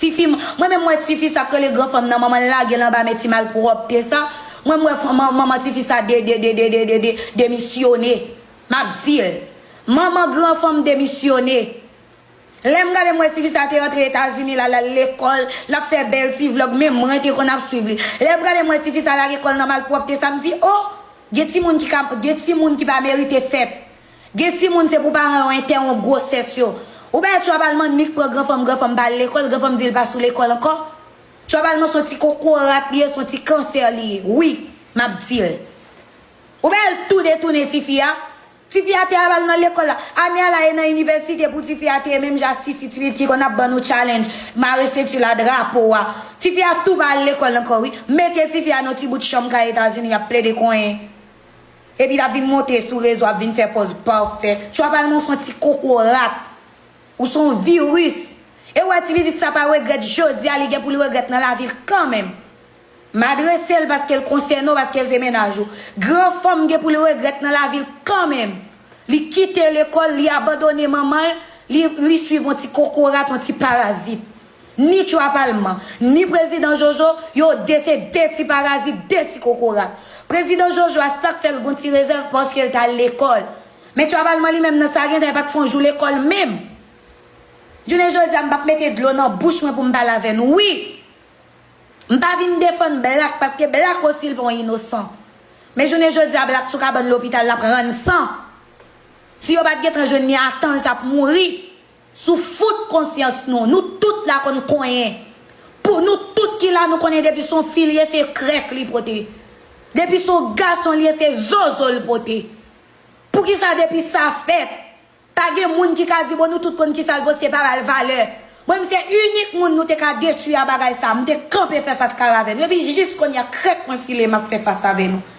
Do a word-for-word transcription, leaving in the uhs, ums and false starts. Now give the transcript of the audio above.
Tifi, mwen menm wè tifi sa k rele gran fanm nan, manman l lage l anba men ti malpwòpte sa. Mwen m wè fanm, manman tifi sa de, de, de, de, de, de, de, demisyone. M ap di l. Manman gran fanm demisyone. Lè m gade m wè tifi sa te antre Etazini la, l al lekòl, l ap fè bèl ti vlòg, menm mwen te konn ap swiv li. Lè m gade m wè tifi sa lage kò l nan malpwòpte sa, m di, o, gen timoun ki ka, gen timoun ki pa merite fèt. Gen timoun se pou paran yo entèwonp gwosès yo. Ou bay twa palman nik pran gran fanm, gran fanm pa al lekòl, gran fanm di l pa sou lekòl ankò. Twa palman se yon ti kokorat li ye, se yon ti kansè li ye. Wi, m ap di l. Ou bay l tou detounen tifi a. Tifi a te al nan lekòl la. Ane a la e nan inivèsite pou tifi a te ye, menm jan a Sisi Timid ki konn ap ban nou challenge, mare senti la, drapo a. Tifi a tou pa al lekòl ankò wi. Mete tifi a nan ti bout chanm kay Etazini, y ap plede konyen. Epi l ap vin monte sou rezo, ap vin fè pòz pafè. Twa palman se yon ti kokorat. Ou se yon viris. E w wè ti pitit sa pa regrèt jodi a, li gen pou li regrèt nan lavi l kanmenm. M adrese l paske l konsène w, paske l se mennaj ou. Gran fanm gen pou li regrèt nan lavi l kanmenm. Li kite lekòl, li abandone manman l, li, li swiv yon ti kokorat, yon ti parazit. Ni twa palman, ni prezidan Jojo, yo de se de ti parazit, de ti kokorat. Prezidan Jojo a sa k fè l gon ti rezèv paske l t al lekòl. Men twa palman li menm nan sa gentan, li pa t fè yon jou lekòl menm. Jounen jodi a, m p ap mete dlo nan bouch mwen pou m pale avè nou. Wi, m pa vin defann Black, paske Black osi l pa yon inosan. Men jounen jodi a, Black sou kabann lopital, l ap rann san. Si yo pa t gentan jwenn li a tan, l t ap mouri. Sou fout konsyans nou, nou tout la konn konyen. Pou nou tout ki la, nou konnen depi se yon fi l ye, se krèk li pote. Depi se yon gason l ye, se zozo l pote. Poukisa depi sa fèt, pa gen moun ki ka di, bon, nou tout konn kisa l poste, pa ba l valè? Mwen, m se inik moun nou te ka detwi a bagay sa. M te kanpe fè fas kare avè nou. Epi jis kounye a, krèk mwen file, m ap fè fas avè nou.